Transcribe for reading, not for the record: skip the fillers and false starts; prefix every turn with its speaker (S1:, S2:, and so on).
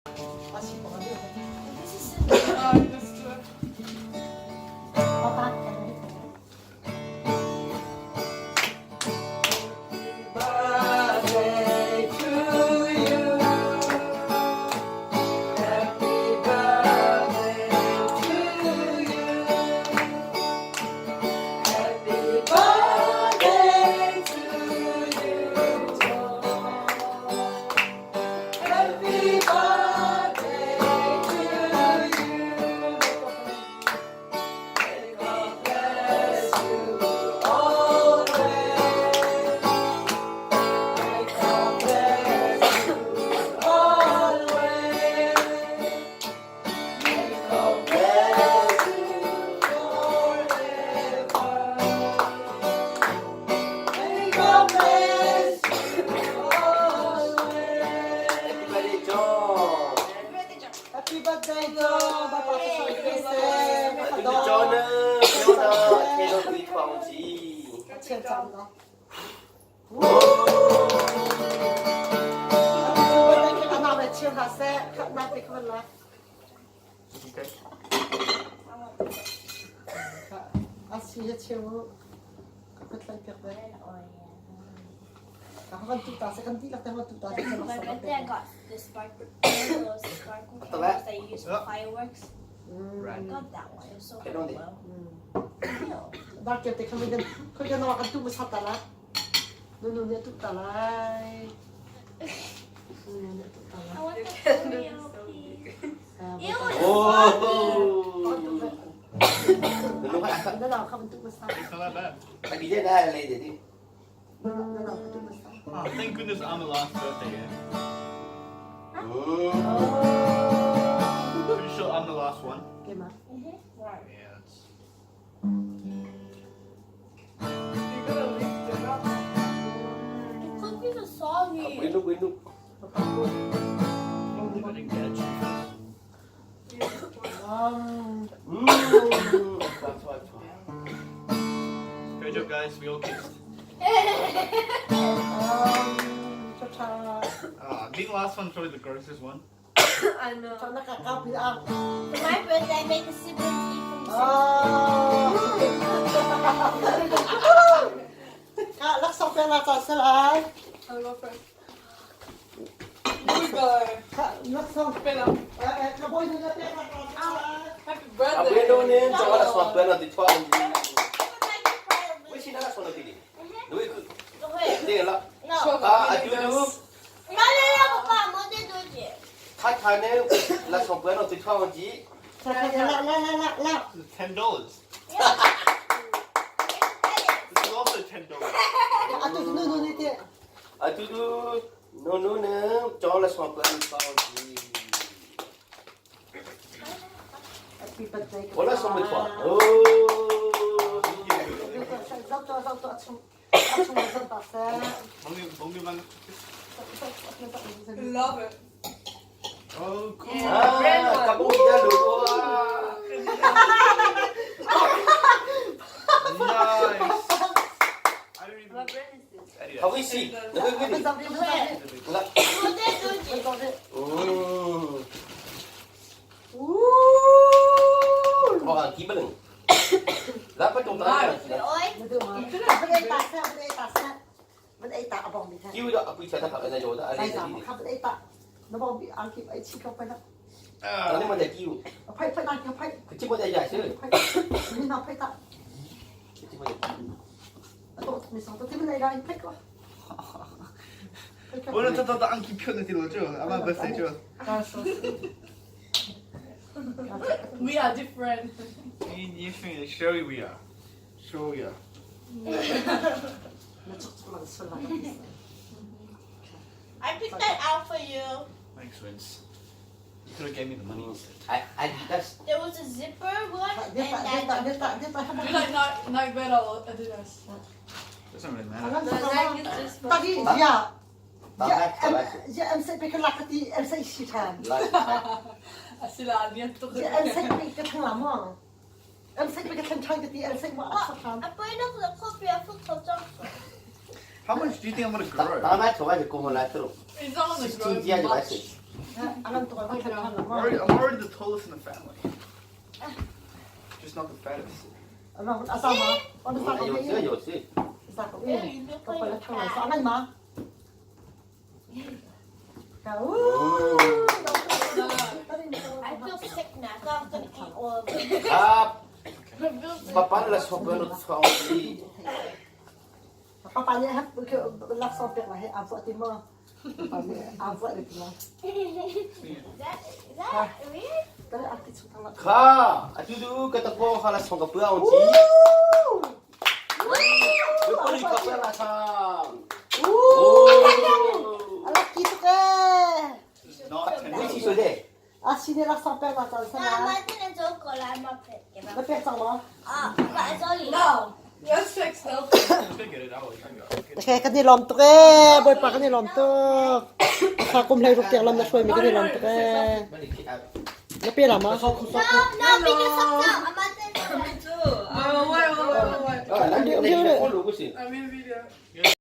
S1: Happy birthday John! Bapa
S2: John
S3: My birthday, I got the sparkle, those sparkle candles that you use for fireworks. I got that one. It was so well.
S1: Dark te kami den ko ka no kan tu ma sata la. No no ne tu ta lai. No ne tu ta lai.
S3: I want the Oreo, please. Ew, it's
S2: Oh.
S1: Na lau kha tu ma sa.
S4: It's not that bad.
S1: Na lau kha tu ma sa.
S4: Oh, thank goodness I'm the last birthday, yeah. Pretty sure I'm the last one.
S1: Ke ma.
S4: Yeah, that's.
S5: You gotta lift it up.
S3: The cookies are soggy.
S4: I didn't get it first. Great job, guys. We all kissed.
S1: Cha cha.
S4: Being the last one's probably the grossest one.
S5: I know.
S1: Cha na ka ka pi ang.
S3: For my birthday, I made the siblings eat from the same
S1: Ah. Ka lak sok pe la cha sa lai.
S5: I'll go first. You go.
S1: Ka lak sok.
S5: Bella.
S1: Eh ka boy na pe la cha sa lai.
S5: Happy birthday.
S3: No.
S5: Chocolate.
S3: No, no, no, Papa, mo de doje.
S1: Cha cha la la la la la.
S4: This is $10.
S3: Yeah.
S4: This is also $10.
S1: A tu no no ne te. Happy birthday. Zau to zau to achung. Achung zau ta sa.
S5: Love it.
S4: Oh, cool.
S5: Yeah.
S4: Nice. I don't even. Adidas.
S3: Mo de doje. Oi.
S4: Bueno, tata ta anki pione ti lo giuro. I'm a birthday giuro.
S5: We are different.
S4: Sure we are. Sure we are.
S3: I picked that out for you.
S4: Thanks, Vince. You could have gave me the money instead.
S3: There was a zipper one and that jumper.
S5: Do you like Nike, Nike better or Adidas?
S4: Doesn't really matter.
S5: The Nike is just for
S3: I put it up the coffee. I put the
S4: How much do you think I'm gonna grow?
S5: It's not gonna grow much.
S4: I'm already, I'm already the tallest in the family. Just not the fattest.
S3: You look like you're fat. I feel sick now. I thought I was gonna eat all of it.
S5: 啊，
S3: I feel sick.
S5: 爸爸来说不要穿我
S3: Is that is that weird?
S5: 卡，啊嘟嘟，个得波哈来送个不要紧，我你个不要来唱。哦，
S4: Not
S5: 你
S4: tennis.
S5: 几岁的？
S3: 那我今天走过来嘛，给他。啊，把这里。
S2: No. Let's take selfie.
S4: Just gonna get it out. Like,
S1: Okay, kan ni lom tuk eh. Boy pa kan ni lom tuk. Kha kum lai ruk tiang lam na hruai mi kan ni lom tuk eh. Na pe lam ah.
S3: No, no, because I'm not. I'm not.
S2: Me too. Uh, wait, wait, wait, wait.
S5: 啊，那你那你我录过去。
S2: I'm in video.